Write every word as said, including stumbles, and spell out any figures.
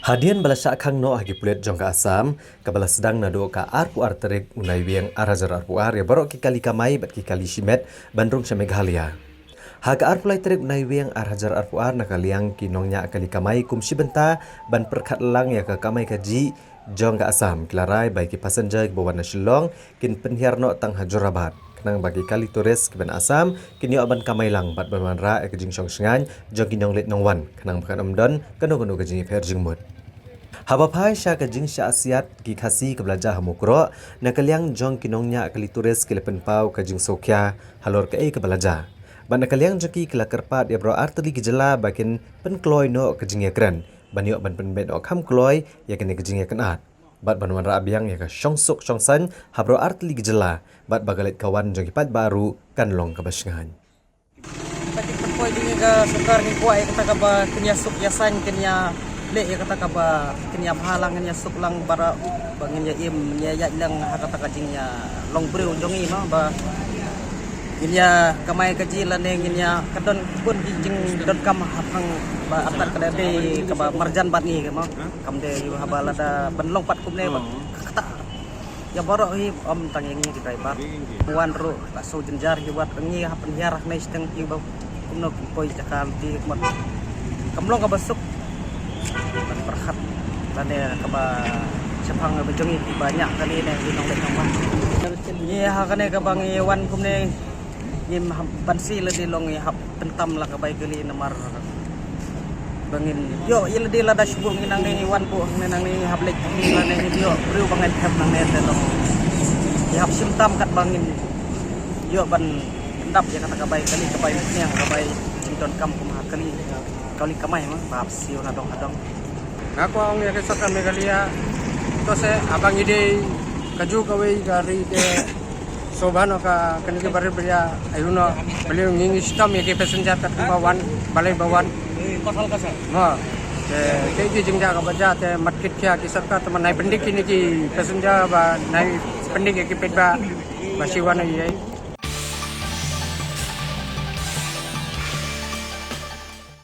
Hadien ba la shah khang noh ha ki pulit jong ka Assam, kaba la sdang naduh ka arphew ar tarik u Naiwieng ar hajar arphew ar ïa baroh ki kali kamai bad ki kali shimet ban rung sha Meghalaya. Ha ka arphew lai tarik u Naiwieng ar hajar arphew ar na ka liang ki nongñiah kali kamai kum shi bynta ban pyrkhat lang ïa ka kamai kajih jong ka Assam ki la rai ba ki passenger kiba wan na Shillong kin pynhiar noh tang ha Jorabat. Khnang ba ki kali tourist kiba na Assam kin ïoh ban kamai lang bad ban wanrah ïa ka jingshong shngaiñ jong ki nongleit nongwan khnang ba kan ym don kano kano ka jingïapher jingmut. Haba phai sha ka jingshah siat ki Khasi kaba la jia ha Mukroh, na ka liang jong ki nongñiah kali tourist ki la pynpaw ka jingsngewkhia halor kaei kaba la jia. Bad na ka liang jong ki ki la kyrpad ïa baroh artylli ki jylla ba kin pynkloi noh ka jingïakren ban ïoh ban pynbeit noh kham kloi ïa kane ka jingïakynad bad ban wanrah biang ïa ka shongsuk shongsaiñ ha baroh artylli ki jylla bad ba ka leit ka wan jong ki paidbah ruh kan long kaba shngaiñ. Ba ki pynpoi jong ngi ka sorkar ngi kwah ïa kata kaba kin ïasuk ïasaiñ kin ïaleh ïa kata kaba kin ïabha lang kin ïasuk lang baroh ba ngin ïa im ngin ïa ïaid lang ha kata ka jingïalong briew jong ngi ma ba ngin ïa kamai kajih lane ngin ïa ka don bun ki jingdonkam ha phang ba artat ka dei kaba marjan bad ngi ka ma kam dei haba lada ban long pat kumne ba kata ïa baroh hi ym tang ïa ngi ki driver. Wan ruh ka shu jynjar hi wat ngi hap pynhiar ha nai shteng ki ba kumno ki poi jaka lynti mat. Kam long kaba suk ban pyrkhat lane kaba shaphang ba jong ngi ki ba ñiah kali ne ki nongleit nongwan. Ngi ha kane kaba ngi wan kumne ngim hap ban si lade long ngi hap pyntam la ka bai kali namar ba ngin ïoh ïa lade lada shu buh ngi nangne ngi wan buh ngi nangne ngi hap leit ngi lane ngi ïoh briew ba ngan thep nangne te long ngi hap shim tam kat ba ngin ïoh ban pyndap ïa kata ka bai kali ka bai niang ka bai jingdonkam kum ha kali kali kamai ma ba hap siew na dong ha dong. Nga kwah ong ïa ka sorkar Meghalaya to se haba ngi dei ka ju kawei ka ri te sngewbha noh ka kane ka barit baria ayu noh balei ngi ngi shitom ïa ki passenger kat kumba wan balei ba wan. Mo te te ki jingjia kaba jia te mat kit khia ki sorkar te man nai pyndik kine ki passenger ba nai pyndik ïa ki paidbah ba shi wan ïa